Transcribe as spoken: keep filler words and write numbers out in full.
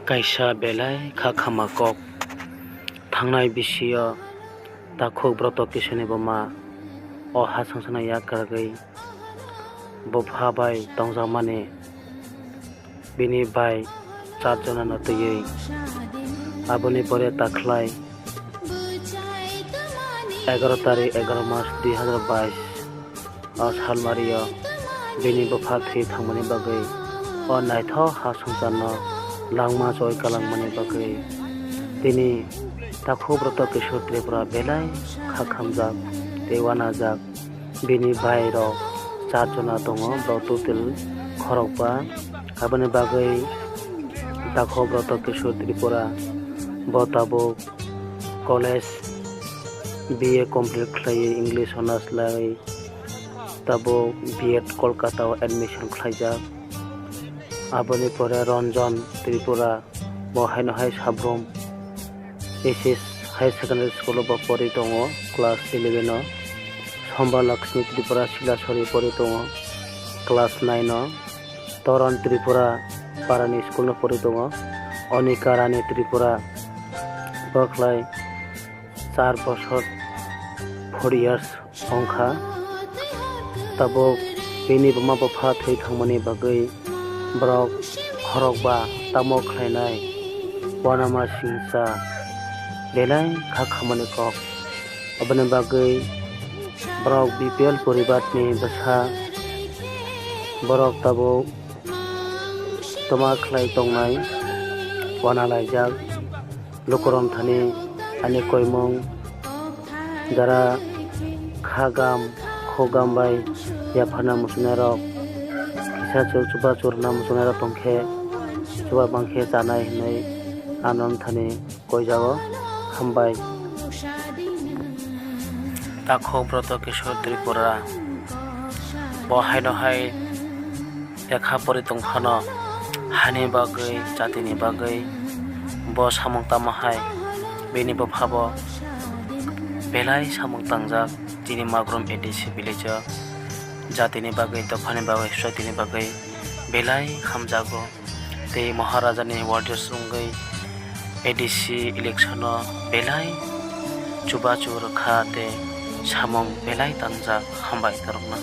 Kaisa belai kha khama kok. Thangnai bisio takhuk Broto Kishorni buma o ha songchano yakargwi bupha bai tongjakmani bini bai char jonano twiwi. Aboni pore takhlai egaroh tarik, egaroh mas dui hazar bais o salmario bini bupha thwi thangmani bagwi o naithok ha songcharno langma choi kalangmani bagwi tini takhuk Broto Kishor Tripura belai kha khamjak tei uanajak. Bini bai rok char jona tongo, borok total khorokba. Aboni bagwi takhuk Broto Kishor Tripura bo tabuk college B A complete khlaiwi English honours laiwi tabuk B Ed Kolkata o admission khlaijak. Aboni pore Ranjan Tripura bo haino hai Sabrum S S Higher Secondary School o bo pori tongo class eleven o. Somba Lakshmi Tripura Silasori pori tongo class nine o. Toron Tripura parani school no pori tongo. Onika Rani Tripura bo khlai char bosor, four years wngkha. Tabuk bini buma bupha thwi thangmani bagwi borok khorokba tamo khlainai uanama singcha belai kha khamani kok. Aboni bagwi borok B P L poribarni bwsa borok tabuk toma khlai tongnai uanalaijak. Lukurok thani ani koimung jara kha gam, khuk gam bai yapharna muchungnairok, kisa chu chuba churna muchungnairok tongkhe, chuba bangkhe chanai hinwi ano thani koijago. Hambai. Takhuk Broto Kishor Tripura bo haino hai lekha pori tongphano hani bagwi, jatini bagwi bo samung tamo hai. Bini bupha bo belai samung tangjak chini Magrum A D C village o, jatini bagwi, dophani bagwi, society ni bagwi belai hamjago. Tei Maharajani warriors wngwi A D C election o belai chubachu rwkha tei samung belai tangjak. Hambai norokno.